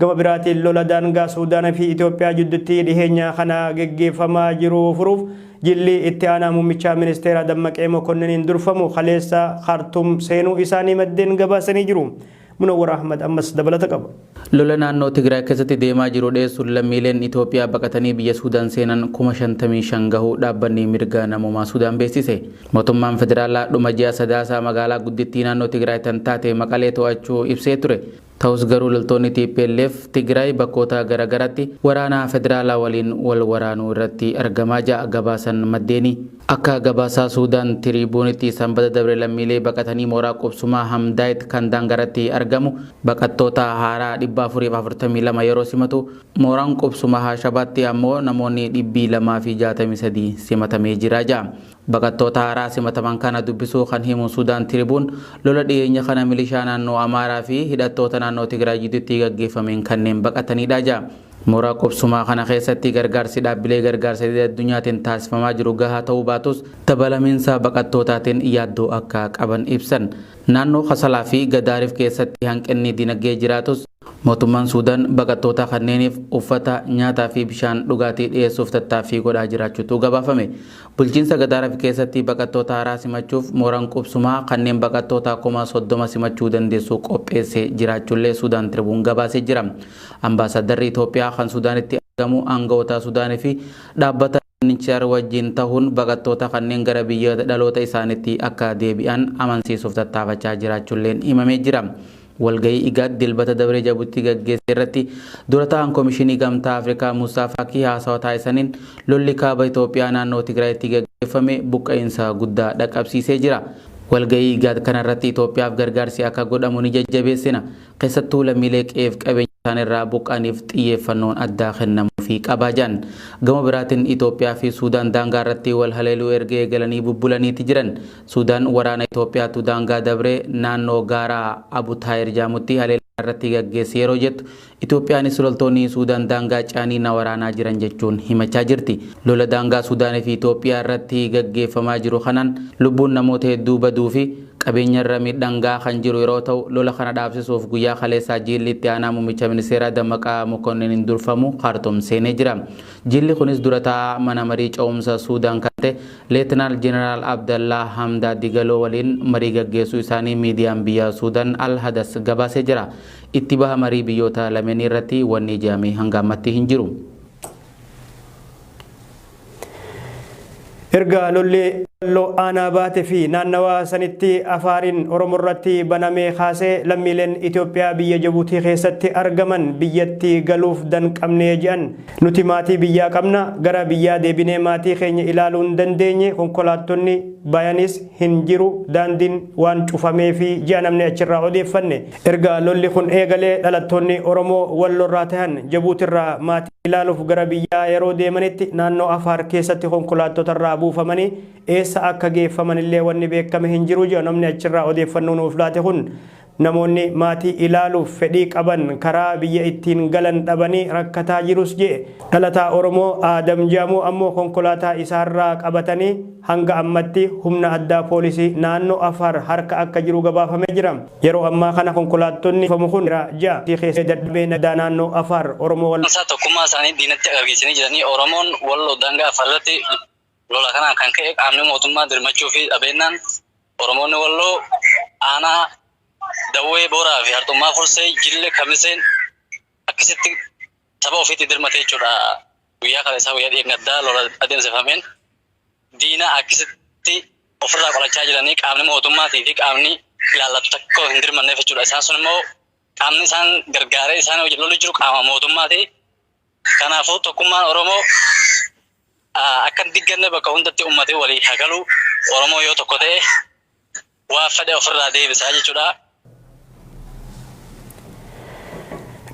Gama biraatiin lola daangaa Suudaanii fi Itoophiyaa jidduutti dhiheenya kana geggeeffamaa jiru furuuf jilli itti aanaa muummicha ministeera Dammaqee Mokonniin durfamu kaleessa Khartoum seenuu isaanii maddeen gabaasanii jiru. Munawwar Ahmad ammas dabalata qaba. Lola naannoo Tigraay keessatti deemaa jiru dheessuun lammiileen Itoophiyaa baqatanii biyya Suudaan seenan 55,000 gahuu dhaabbanni mirga namoomaa Suudaan beeksise. Mootummaan federaalaa dhuma ji'a sadaasaa magaalaa guddittii naannoo Tigraay tan taate Maqalee to'achuu ibsee ture. Ta'us garuu loltoonni TPLF Tigraay bakkoota garaagaraatti waraana federaalaa waliin wal waraanuu irratti argamaa ja'a gabaasan maddeeni. Akka gabaasaa Suudaan Tiriibuunitti sanbata dabre lammiilee baqatanii mooraa qubsumaa Hamdaayit kan daangaratti argamu baqattoota haaraa 442 yeroo simatu mooraan qubsumaa Haashabaatti ammoo namoonni 263 simatamee jira ja'a. Baqattoota haaraa simataman kana dubbisuu kan himu Suudaan Tiriibuun lola dhiyeenya kana milishaa naannoo Amaaraa fi hidhattoota naannoo Tigraay jidduutti gaggeeffameen kanneen baqatanidha ja'a. Mooraa qubsumaa kana keessatti gargaarsi dhaabbilee gargaarsa addunyaatiin taasifamaa jiru gahaa ta'uu baatus dabalamiinsa baqattootaatiin yaaddoo akka qaban ibsan. Naannoo Kasalaa fi Gadaariif keessatti hanqinni dinagdee jiraatus mootummaan Suudaan baqattoota kanneeniif uffata, nyaataa fi bishaan dhugaatii dhiyeessuuf tattaaffii godhaa jiraachuutu gabaafame. Bulchiinsa Gadaariif keessatti baqattoota haaraa simachuuf mooraan qubsumaa kanneen baqattoota 30,000 simachuu dandeessu qopheessee jiraachuullee Suudaan Tiribuun gabaasee jira. Ambaasaaddarri Itoophiyaa kan Suudaanitti argamu aangawoota Suudaanii fi dhaabbata UNHCR wajjin ta'uun baqattoota kanneen gara biyya dhaloota isaaniitti akka deebi'an amansiisuuf tattaafachaa jiraachuulleen himamee jira. Walgahii IGAD dilbata dabree Jabuutti gaggeesse irratti dura ta'an Komishinii Gamtaa Afrikaa Musaa Faakii haasawaa taasisaniin lolli kaaba Itoophiyaa naannoo Tigraayitti gaggeeffame buqqa'insa guddaa dhaqqabsiisee jira. Walgahii IGAD kanarratti Itoophiyaaf gargaarsi akka godhamu ni jajjabeessina. Keessattuu lammiilee qe'eef qabeenya isaaniirraa buqqa'aniif xiyyeeffannoon addaa kennamuufii qabaa jedhan. Gama biraatiin Itoophiyaa fi Suudaan daangaa irratti wal haleeluu erga eegalanii bubbulaniiti jiran. Suudaan waraana Itoophiyaatu daangaa dabree naannoo gaaraa Abu Taayir jedhamutti haleellaa irratti gaggeesse yeroo jettu Itoophiyaanis loltoonni Suudaan daangaa ce'anii na waraanaa jiran jechuun himachaa jirti. Lola daangaa Suudaanii fi Itoophiyaa irratti gaggeeffamaa jiru kanaan lubbuun namoota hedduu baduu fi qabeenya irra miidhaan gahaa kan jiru yeroo ta'u lola kana dhaabsisuuf guyyaa kaleessaa jilli itti aanaa muummicha ministeeraa Dammaqaa Mokonniin durfamu Kaartum seenee jira. Jilli kunis dura taa'aa mana marii ce'umsa Suudaan kan ta'e Leetinaal Jeneraal Abdallaa Hamdaa Digaloo waliin marii gaggeessuu isaanii miidiyaan biyya Suudaan Al Hadas gabaasee jira. Itti baha marii biyyoota lameenii irratti wanni ija'ame hanga ammatti hin jiru. Erga lolli Walloo aanaa baate fi naannawaa sanitti Afaariin Oromoo irratti banamee kaasee lammiileen Itoophiyaa biyya Jabuutii keessatti argaman biyyatti galuuf danqamnee jedhan. Nuti maatii biyyaa qabna, gara biyyaa deebinee maatii keenya ilaaluu hin dandeenye, konkolaattonni bayanis hin jiru, daandiin waan cufameefi jedha namni achirraa odeeffanne. Erga lolli kun eegalee dhalattoonni Oromoo Walloorraa tahan Jabuutirraa maatii ilaaluuf gara biyyaa yeroo deemanitti naannoo Afaar keessatti konkolaattotarraa buufamanii eessa akka geeffamanillee wanni beekame hin jiru jedha namni achirraa odeeffannoo nuuf laate kun. Namoonni maatii ilaaluuf fedhii qaban karaa biyya ittiin galan dhabanii rakkataa jirus jedhe. Dhalataa Oromoo Aadam jedhamu ammoo konkolaataa isaarraa qabatanii hanga ammatti humna addaa poolisii naannoo Afaar harka akka jiru gabaafamee jira. Yeroo ammaa kana konkolaattonni kun ja'a keessa dadhabee naannoo Afaar Oromoo wal Isaa tokkummaa isaanii diinatti agarsiisanii jiranii. Oromoon Walloo daangaa Afaar irratti lola kanaan kan ka'e qaamni mootummaa dirmachuu fi dhabeennaan Oromoonni Walloo aanaa Dawwee Booraa fi Harxummaa Fursee Jille Kamiseen akkasitti saba ofiitti dirmate jechuudha. Guyyaa kaleessaa, guyyaa dheengaddaa lola adeemsifameen diina akkasitti ofirraa qolachaa jiranii, qaamni mootummaatii fi qaamni ilaallatu takka hin dirmanneef jechuudha. Isaan sun immoo qaamni isaan gargaaree isaan wajjin lolu jiru qaama mootummaati. Kanaafuu tokkummaan Oromoo akka hin digganne bakka hundatti uummatee walii hagalu. Oromoo yoo tokko ta'e waa fedhe ofirraa deebisaa jechuudha.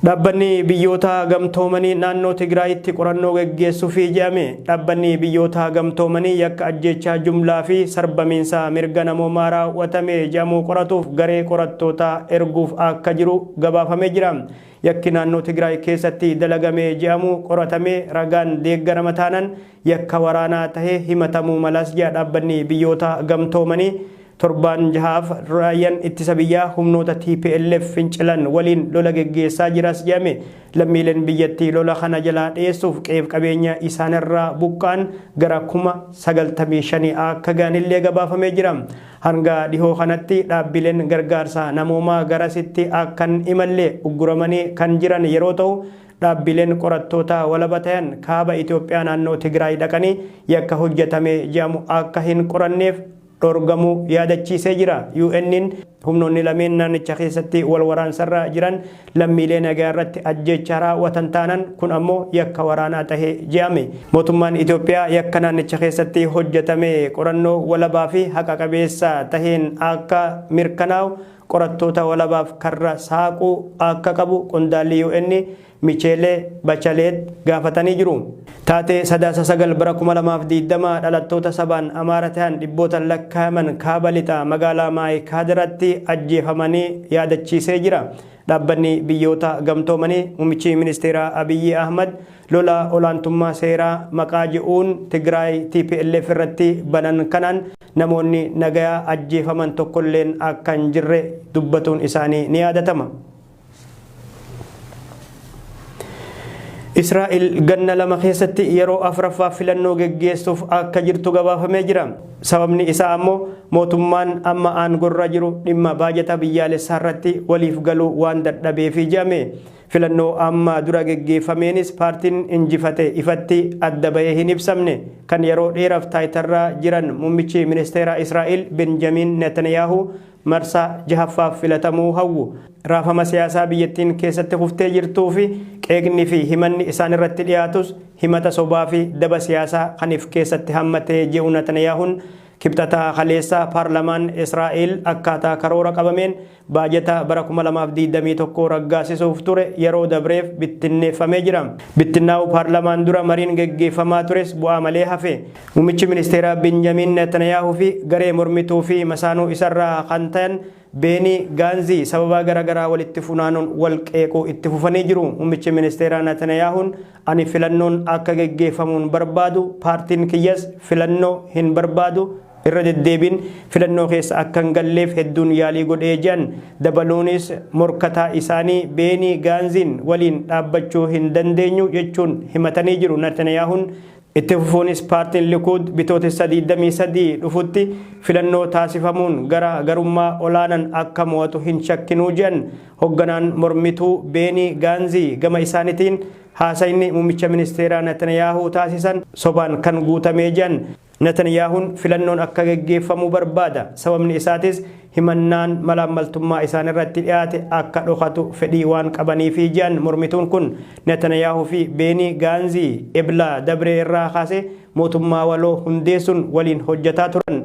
Dhaabbanni biyyoota gamtoomanii naannoo Tigraayitti qorannoo geggeessuuf jedhame. Dhaabbanni biyyoota gamtoomanii yakka ajjeechaa jumlaa fi sarbamiinsa mirga namoomaa raawwatame jedhamu qoratuuf garee qorattootaa erguuf akka jiru gabaafamee jira. Yakki naannoo Tigraay keessatti dalagame jedhamu qoratamee ragaan deeggarama taanan yakka waraanaa tahee himatamuu malas jedha dhaabbanni biyyoota gamtoomanii. Torbaan jahaaf raayyaan ittisa biyyaa humnoota TPLF fincilan waliin lola geggeessaa jiras jedhame. Lammiileen biyyattii lola kana jalaa dheessuuf qe'eef qabeenya isaanirraa buqqaan gara 95,000 akka ga'anillee gabaafamee jira. Hanga dhihoo kanatti dhaabbileen gargaarsa namoomaa garasitti akkan imalle ugguramanii kan jiran yeroo ta'u, dhaabbileen qorattoota walaba ta'an kaaba Itoophiyaa naannoo Tigraay dhaqanii yakka hojjetame jedhamu akka hin qoranneef dhorgamuu yaadachiisee jira. UN'n humnoonni lameen naannicha keessatti wal waraansarra jiran lammiilee nagaa irratti ajjeechaa raawwatan taanan kun ammoo yakka waraanaa tahee je'ame. Mootummaan Itoophiyaa yakka naannicha keessatti hojjetame qorannoo walabaa fi haqa qabeessa taheen akka mirkanaa'u qorattoota walabaaf karra saaquu akka qabu qondaalli UN Micheelee Bachaleet gaafatanii jiru. Taatee Sadaasa 9 bara 2020 dhalattoota sabaan Amaara ta'an dhibboota lakkaa'aman kaaba lixaa magaalaa Maayikaadiratti ajjeefamanii yaadachiisee jira. Dhaabbanni biyyoota gamtoomanii muummichi ministeeraa Abiyyi Ahmad lola olaantummaa seeraa maqaa je'uun Tigraay TPLF irratti banan kanaan namoonni nagayaa ajjeefaman tokkolleen akka hin jirre dubbatuun isaanii ni yaadatama. Israa'el ganna 2 keessatti yeroo afuraffaa filannoo geggeessuuf akka jirtu gabaafamee jira. Sababni isaa ammoo mootummaan amma aangorra jiru dhimma baajata biyyaalessaa irratti waliif galuu waan dadhabeefi jedhame. Filannoo amma dura geggeeffameenis paartiin injifate ifatti adda bahee hin ibsamne. Kan yeroo dheeraaf taayitarra jiran muummichi ministeera Israa'el Benjamin Netanyahu marsaa jahaffaaf filatamuu hawwu. Raafama siyaasaa biyyattiin keessatti kuftee jirtuu fi qeeqni fi himanni isaan irratti dhiyaatus himata sobaa fi daba siyaasaa kan if keessatti hammatee je'u Netanyahuun Kibxata kaleessa paarlamaan Israa'el akkaataa karoora qabameen baajata bara 2021 raggaasisuuf ture yeroo dabreef bittinneeffamee jira. Bittinnaa'uu paarlamaan dura mariin geggeeffamaa tures bu'aa malee hafe. Muummichi ministeeraa Benjamin Netanyahu fi garee mormituu fi masaanuu isarraa kan ta'an Beenii Gaanzii sababa garaagaraa walitti funaanuun wal qeequu itti fufanii jiru. Muummichi ministeeraa Netanyahuun ani filannoon akka geggeeffamuun barbaadu, paartiin kiyyas filannoo hin barbaadu, irra deddeebiin filannoo keessa akka hin galleef hedduun yaalii godhee jedhan. Dabaluunis morkataa isaanii Beenii Gaanziin waliin dhaabbachuu hin dandeenyu jechuun himatanii jiru. Netanyahuun itti fufuunis paartiin Likuud Bitootessa 23 dhufutti filannoo taasifamuun gara garummaa olaanan akka mo'atu hin shakkinuu jedhan. Hoogganaan mormituu Beenii Gaanzii gama isaaniitiin haasayni muummicha ministeeraa Netanyahu taasisan sobaan kan guutamee jedhan. Netanyaahuun filannoon akka geggeeffamu barbaada. Sababni isaatis himannaan malaammaltummaa isaan irratti dhiyaate akka dhokatu fedhii waan qabaniifi jedhan mormituun kun. Netanyaahuu fi Beenii Gaanzii Ebla dabree irraa kaasee mootummaa waloo hundeessuun waliin hojjetaa turan.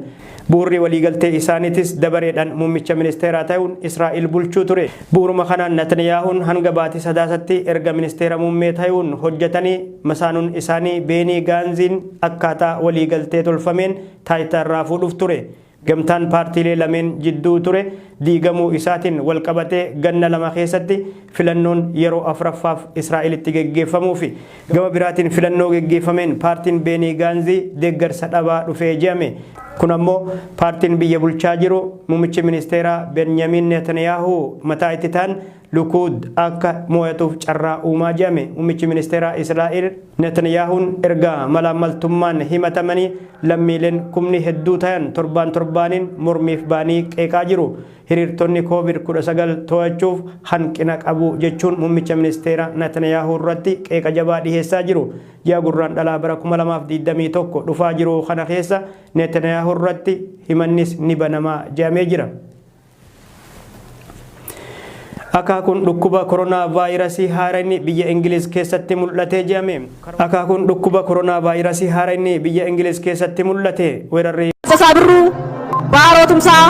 Bu'uurri waliigaltee isaaniitis dabareedhaan muummicha ministeeraa ta'uun Israa'el bulchuu ture. Bu'uuruma kanaan Netanyaahuun hanga baatii Sadaasatti erga ministeera muummee ta'uun hojjetanii masaanuun isaanii Beenii Gaanziin akkaataa waliigaltee tolfameen taayitaa irraa fuudhuuf ture. Gamtaan paartiilee lameen jidduu ture diigamuu isaatiin walqabatee ganna 2 keessatti filannoon yeroo afuraffaaf Israa'elitti geggeeffamuufi. Gama biraatiin filannoo geggeeffameen paartiin Beenii Gaanzii deeggarsa dhabaa dhufee je'ame. Kun ammoo paartiin biyya bulchaa jiru muummichi ministeeraa Benyamin Netanyaahuu mataa itti ta'an Likuud akka mooyatuuf carraa uumaa je'ame. Muummichi ministeeraa Israa'el Netanyaahuun erga malaammaltummaan himatamanii lammiileen kumni hedduu tayan torbaan torbaaniin mormiif ba'anii qeeqaa jiru. Hiriirtonni Covid 19 to'achuuf hanqina qabu jechuun muummicha ministeera Netanyaahuu irratti qeeqa jabaa dhiheessaa jiru. Ji'a Gurraandhalaa bara 2021 dhufaa jiru kana keessa Netanyaahuu irratti himannis ni banama je'amee jira. Akaakuun dhukkuba koronaa vaayirasii haarayni biyya Ingiliz keessatti mul'ate je'ame. Akaakuun dhukkuba koronaa vaayirasii haarayni biyya Ingiliz keessatti mul'ate weerarri. Taaddasaa Birruu, Baaroo Tumsaa,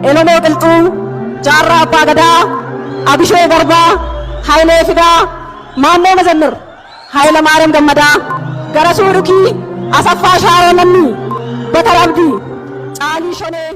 Elemoo Qilxuu, Jaarraa Abbaa Gadaa, Abishee Garbaa, Hayilee Fidaa, Maammoo Mazammir, Hayilamaariyaam Gammadaa, Garasuu Dhukii, Asaffaa Shaaroo Lammii, Batar Abdii, Caalii Shonee.